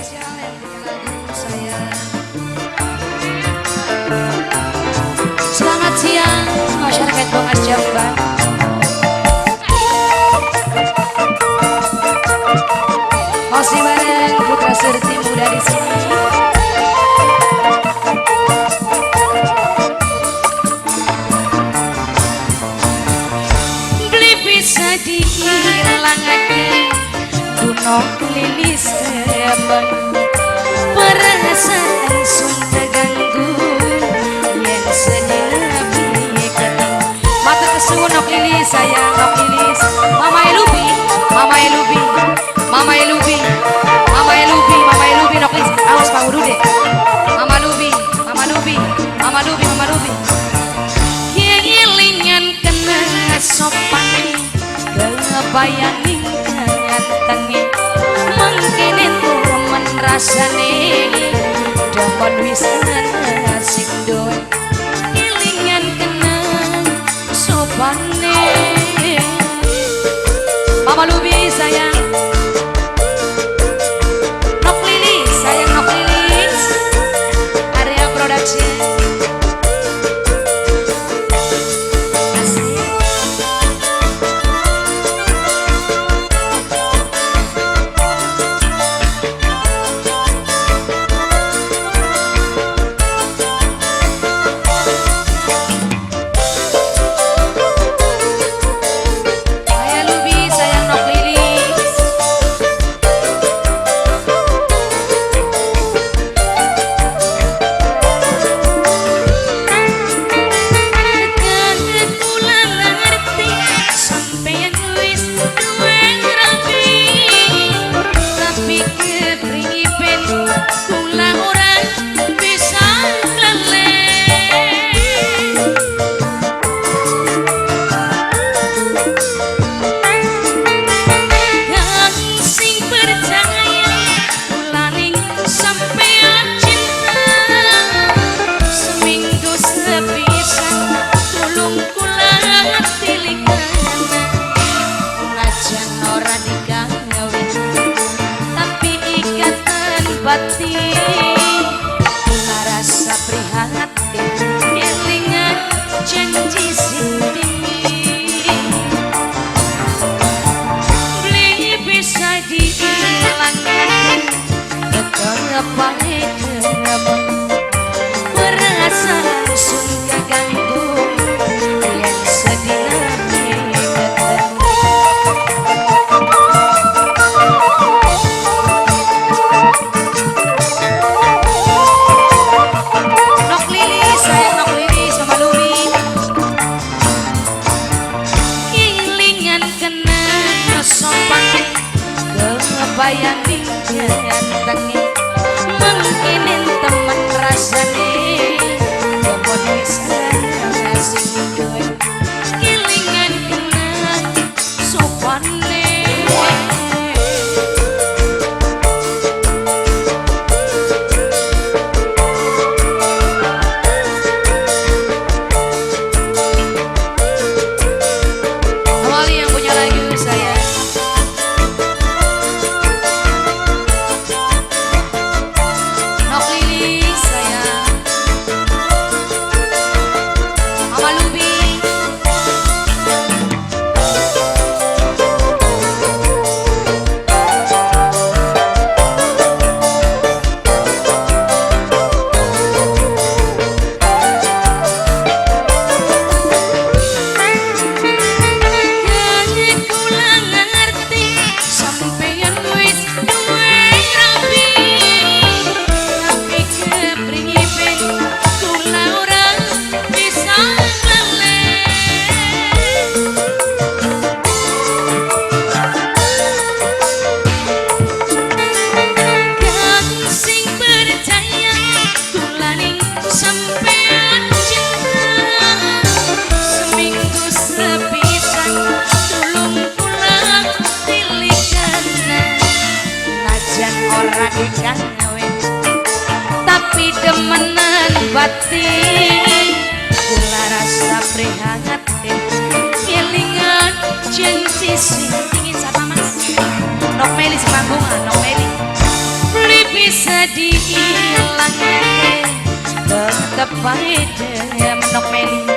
Spesial yang punya lagu saya. Selamat siang masyarakat Bongas Jamban. Masih bareng Putra Surti Muda di sini. Beli bisa dihilangake duno lilis temen perasaan sun terganggu yang sedih bikin mata kesuwun nok lilis sayang nok lilis mama elubi mama elubi mama elubi mama elubi mama elubi nok lilis awas pangudu deh mama lubi mama lubi mama lubi mama lubi kelingan kena sopan kebayangin kangen mangkene temen rasane demen wis sing duwe kelingan kena sopane mama lubi sayang nok lilis sayang nok lilis area production. Batin rasa prihatin kelingan janji sing tinggi beli bisa dihilangkan tetep bae kemen perasaan sun kaganggu yen sedina bayangin jantangi mangkinin temen rasane kemon wis sing duwe kelingan kena sopane. Awali yang punya lagu saya. Tapi demenan batin kula rasa prihatin kelingan janji sing dingin sapa mas nok meli semanggungan nok meli beli Diilangake tetep bae demen. Nok Meli.